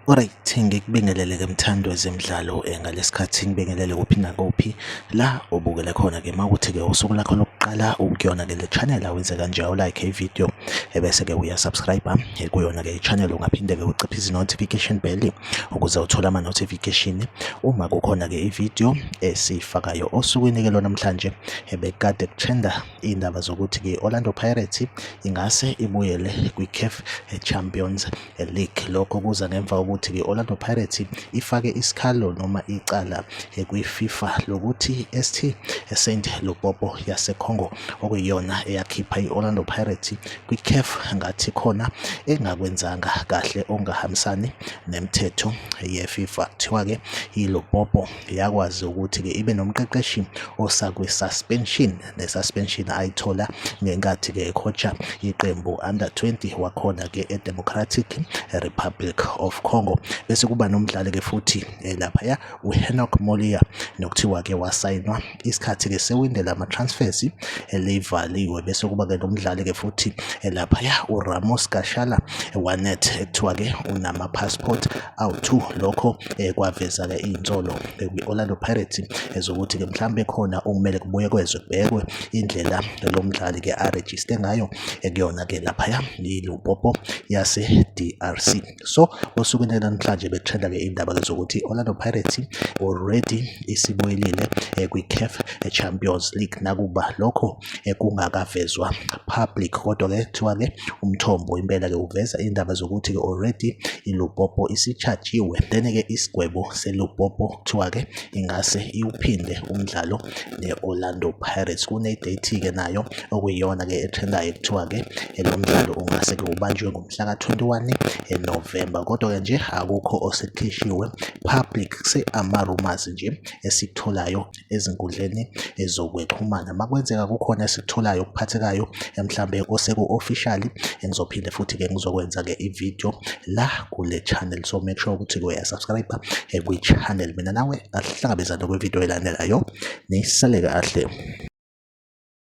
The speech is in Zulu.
Alright, ngikubingelele-ke mthandi wezemidlalo ngalesikhathi ngibingelele kuphi nakuphi la ubukele khona-ke uma kuthi-ke usuku lakho lokuqala ukuyona-ke le channel awenze kanje awulike i-video ebese-ke uyasubscribe kuyona-ke i-channel. Ungaphinde-ke uciphise i-notification bell ukuze uthole ama-notification uma kukhona-ke i-video esiyifakayo. Osukwini-ke lo namhlanje ebekade kutrenda iy'ndaba zokuthi-ke i-Orlando Pirates ingase ibuyele kwi-CAF Champions League. Lokho kuza ngemva kokuthi i-Orlando Pirates ifake isikhalo noma icala kwi-FIFA lokuthi ST Saint Lupopo yaseCongo, okuyiyona eyakhipha i-Orlando Pirates kwi-CAF, ngathi khona engakwenzanga kahle okungahambisani nemithetho ye-FIFA. Kuthiwa-ke iLupopo yakwazi ukuthi-ke ibe nomqeqeshi osakwi-suspension, ne-suspension ayithola ngenkathi-ke ekhotsha iqembu under 20 wakhona-ke e-Democratic Republic of Congo. Bese kuba nomdlali-ke futhi laphaya uHenoc Molia, nokuthiwa-ke wasayinwa isikhathi-ke sewinde lama-transfers livaliwe. Bese kuba-ke nomdlali-ke futhi laphaya uRamos Kashala Wanet, ekuthiwa-ke unama-passport awu-2. Lokho kwaveza-ke iy'nsolo kwi-Orlando Pirates ezokuthi-ke mhlawumbe khona okumele kubuyekezwe, kubhekwe indlela lo mdlali-ke arejiste ngayo kuyona-ke laphaya iLupopo yase-DRC. So osukwini namhlanje bekutrenda-ke iy'ndaba-ke zokuthi i-Orlando Pirates already isibuyelile kwi-CAF Champions League, nakuba lokho kungakavezwa public, kodwa-ke kuthiwa-ke umthombo impela-ke uveza iy'ndaba zokuthi-ke already iLupopo isitshajiwe. Then-ke isigwebo seLupopo kuthiwa-ke ingase iwuphinde umdlalo ne-Orlando Pirates. Kune-date-ke nayo okuyiyona-ke etrendayo, kuthiwa-ke lo mdlalo ungase-ke ubanjwe ngomhla ka-21 November, kodwa-ke nje akukho osekukhishiwe public, kuse-ama-rumors nje esikutholayo ezinkundleni ezokuxhumana. Makwenzeka kukhona esikutholayo okuphathekayo mhlambe oseku-officially, ngizophinde futhi-ke ngizokwenza-ke i-video la kule channel, so make sure ukuthi-ke uyasubscribe kwi-channel. Mina nawe asihlangabezane kwi-video elandelayo, nisale kahle.